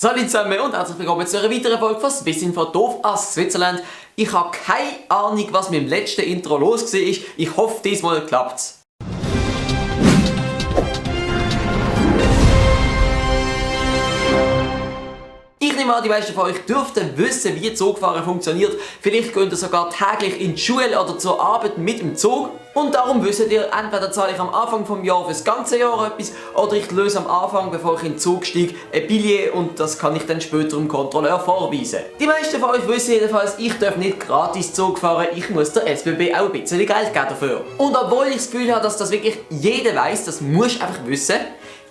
Salut zusammen und herzlich willkommen zu einer weiteren Folge von Swiss von Doof aus Switzerland. Ich habe keine Ahnung, was mit dem letzten Intro los war. Ich hoffe, diesmal klappt's. Ich nehme an, die meisten von euch dürften wissen, wie Zugfahren funktioniert. Vielleicht geht ihr sogar täglich in die Schule oder zur Arbeit mit dem Zug. Und darum wisst ihr, entweder zahle ich am Anfang des Jahres für das ganze Jahr etwas oder ich löse am Anfang, bevor ich in den Zug steige, ein Billet und das kann ich dann später dem Kontrolleur vorweisen. Die meisten von euch wissen jedenfalls, ich darf nicht gratis Zug fahren, ich muss der SBB auch ein bisschen Geld geben dafür. Und obwohl ich das Gefühl habe, dass das wirklich jeder weiss, das musst du einfach wissen,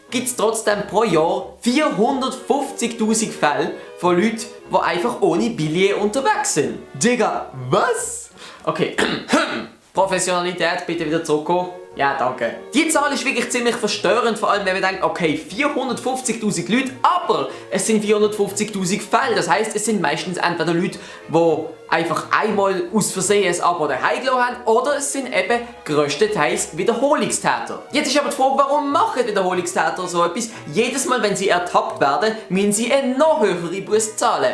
gibt es trotzdem pro Jahr 450'000 Fälle von Leuten, die einfach ohne Billet unterwegs sind. Digga, was? Okay, Professionalität, bitte wieder zurückkommen. Ja, danke. Die Zahl ist wirklich ziemlich verstörend, vor allem wenn man denkt, okay, 450'000 Leute, aber es sind 450'000 Fälle. Das heisst, es sind meistens entweder Leute, die einfach einmal aus Versehen ein Abo daheim gelassen haben, oder es sind eben grösstenteils Wiederholungstäter. Jetzt ist aber die Frage, warum machen Wiederholungstäter so etwas? Jedes Mal, wenn sie ertappt werden, müssen sie eine noch höhere Busse zahlen.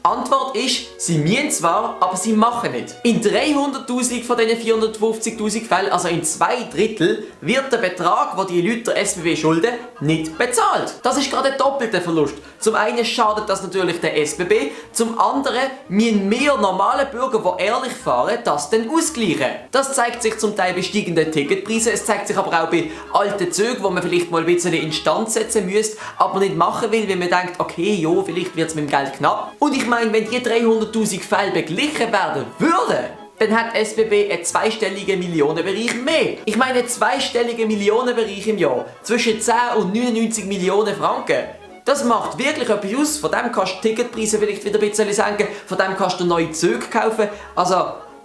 Antwort ist, sie müssen zwar, aber sie machen nicht. In 300'000 von diesen 450'000 Fällen, also in 2/3, wird der Betrag, den die Leute der SBB schulden, nicht bezahlt. Das ist gerade ein doppelter Verlust. Zum einen schadet das natürlich der SBB, zum anderen müssen wir normale Bürger, die ehrlich fahren, das dann ausgleichen. Das zeigt sich zum Teil bei steigenden Ticketpreisen, es zeigt sich aber auch bei alten Zügen, wo man vielleicht mal ein bisschen instand setzen müsste, aber nicht machen will, weil man denkt, okay, jo, vielleicht wird es mit dem Geld knapp. Und ich meine, wenn die 300'000 Fälle beglichen werden würden, dann hat SBB einen zweistelligen Millionenbereich mehr. Ich meine, einen zweistelligen Millionenbereich im Jahr. Zwischen 10 und 99 Millionen Franken. Das macht wirklich etwas aus. Von dem kannst du Ticketpreise vielleicht wieder ein bisschen senken. Von dem kannst du neue Züge kaufen. Also,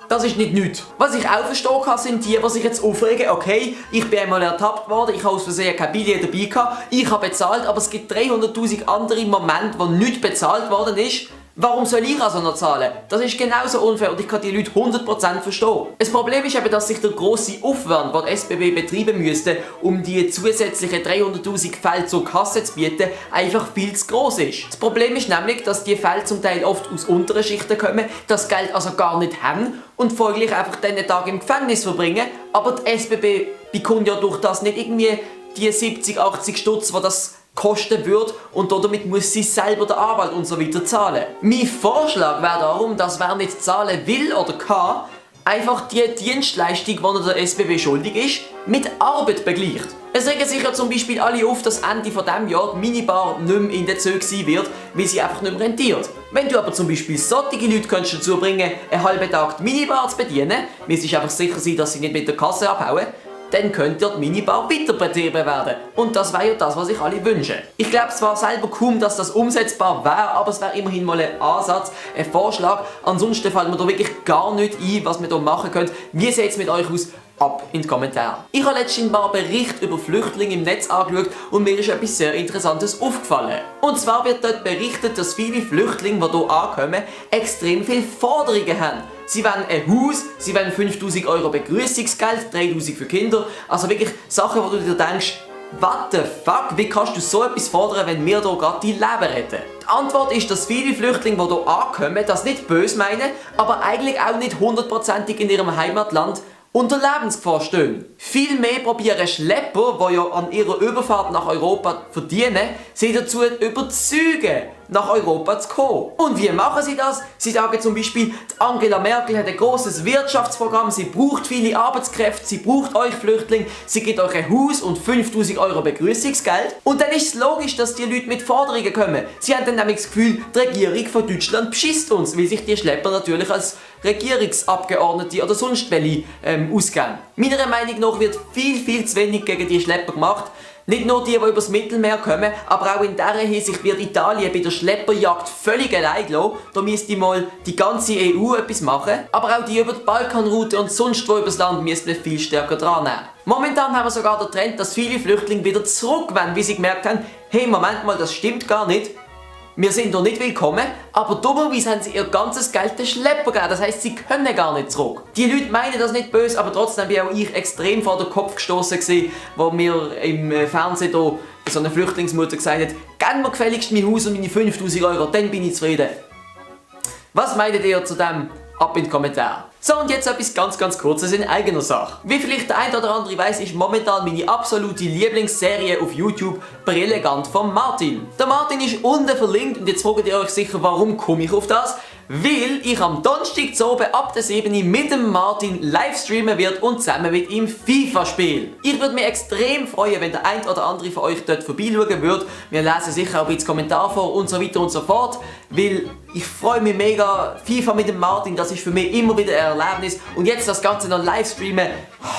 das ist nicht nichts. Was ich auch verstehen kann, sind die sich jetzt aufregen. Okay, ich bin einmal ertappt worden, ich habe aus Versehen kein Billet dabei gehabt, ich habe bezahlt, aber es gibt 300'000 andere Momente, wo nicht bezahlt worden ist. Warum soll ich also noch zahlen? Das ist genauso unfair und ich kann die Leute 100% verstehen. Das Problem ist eben, dass sich der grosse Aufwand, den die SBB betreiben müsste, um die zusätzlichen 300'000 Fälle zur Kasse zu bieten, einfach viel zu gross ist. Das Problem ist nämlich, dass die Fälle zum Teil oft aus unteren Schichten kommen, das Geld also gar nicht haben und folglich einfach diesen Tag im Gefängnis verbringen, aber die SBB bekommt ja durch das nicht irgendwie die 70, 80 Stutz, die das kosten würde und damit muss sie selber den Anwalt und so weiter zahlen. Mein Vorschlag wäre darum, dass wer nicht zahlen will oder kann, einfach die Dienstleistung, die der SBB schuldig ist, mit Arbeit begleicht. Es regen sich ja zum Beispiel alle auf, dass Ende von diesem Jahr die Minibar nicht mehr in den Zügen sein wird, weil sie einfach nicht mehr rentiert. Wenn du aber zum Beispiel solche Leute dazu bringen könntest, einen halben Tag die Minibar zu bedienen, müsstest du einfach sicher sein, dass sie nicht mit der Kasse abhauen, dann könnte die Minibar weiter betrieben werden. Und das wäre ja das, was sich alle wünschen. Ich glaube zwar selber kaum, dass das umsetzbar wäre, aber es wäre immerhin mal ein Ansatz, ein Vorschlag. Ansonsten fällt mir da wirklich gar nicht ein, was wir hier machen können. Wie sieht es mit euch aus? Ab in die Kommentare. Ich habe letztens ein paar Berichte über Flüchtlinge im Netz angeschaut und mir ist etwas sehr Interessantes aufgefallen. Und zwar wird dort berichtet, dass viele Flüchtlinge, die hier ankommen, extrem viele Forderungen haben. Sie wollen ein Haus, sie wollen 5'000 € Begrüßungsgeld, 3'000 für Kinder. Also wirklich Sachen, wo du dir denkst, what the fuck, wie kannst du so etwas fordern, wenn wir hier gerade die Leben retten? Die Antwort ist, dass viele Flüchtlinge, die hier ankommen, das nicht böse meinen, aber eigentlich auch nicht 100%ig in ihrem Heimatland unter Lebensgefahr stehen. Vielmehr probieren Schlepper, die ja an ihrer Überfahrt nach Europa verdienen, sie dazu überzeugen, nach Europa zu kommen. Und wie machen sie das? Sie sagen zum Beispiel, die Angela Merkel hat ein grosses Wirtschaftsprogramm, sie braucht viele Arbeitskräfte, sie braucht euch Flüchtlinge, sie gibt euch ein Haus und 5'000 € Begrüßungsgeld. Und dann ist es logisch, dass die Leute mit Forderungen kommen. Sie haben dann nämlich das Gefühl, die Regierung von Deutschland beschisst uns, weil sich die Schlepper natürlich als Regierungsabgeordnete oder sonst welche ausgeben. Meiner Meinung nach wird viel zu wenig gegen die Schlepper gemacht. Nicht nur die übers Mittelmeer kommen, aber auch in dieser Hinsicht wird Italien bei der Schlepperjagd völlig allein gelassen. Da müsste mal die ganze EU etwas machen. Aber auch die über die Balkanroute und sonst wo übers Land müsste man viel stärker dran nehmen. Momentan haben wir sogar den Trend, dass viele Flüchtlinge wieder zurück wollen, wie sie gemerkt haben, hey, Moment mal, das stimmt gar nicht. wir sind noch nicht willkommen, aber dummerweise haben sie ihr ganzes Geld den Schlepper gegeben, das heisst, sie können gar nicht zurück. Die Leute meinen das nicht böse, aber trotzdem bin auch ich extrem vor den Kopf gestoßen gewesen, wo mir im Fernsehen da so eine Flüchtlingsmutter gesagt hat, gib mir gefälligst mein Haus und meine 5000 €, dann bin ich zufrieden. Was meint ihr zu dem? Ab in die Kommentare. So, und jetzt etwas ganz Kurzes in eigener Sache. Wie vielleicht der ein oder andere weiss, ist momentan meine absolute Lieblingsserie auf YouTube Brillegant von Martin. Der Martin ist unten verlinkt und jetzt fragt ihr euch sicher, warum komme ich auf das? Weil ich am Donnerstag zu oben ab der 7 mit dem Martin live streamen wird und zusammen mit ihm FIFA spielen. Ich würde mich extrem freuen, wenn der ein oder andere von euch dort vorbeischauen würde. Wir lesen sicher auch ein Kommentar vor und so weiter und so fort, weil ich freue mich mega. FIFA mit dem Martin, das ist für mich immer wieder ein Erlebnis und jetzt das Ganze noch live streamen,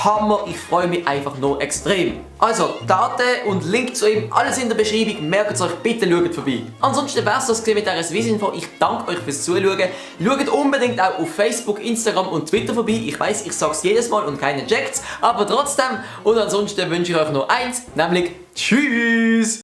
Hammer, ich freue mich einfach nur extrem. Also, Daten und Link zu ihm, alles in der Beschreibung, merkt es euch, bitte schaut vorbei. Ansonsten wäre es das mit dieser Swissinfo, ich danke euch fürs Zuschauen. Schaut unbedingt auch auf Facebook, Instagram und Twitter vorbei, ich weiss, ich sag's jedes Mal und keiner checkt's, aber trotzdem. Und ansonsten wünsche ich euch noch eins, nämlich Tschüss!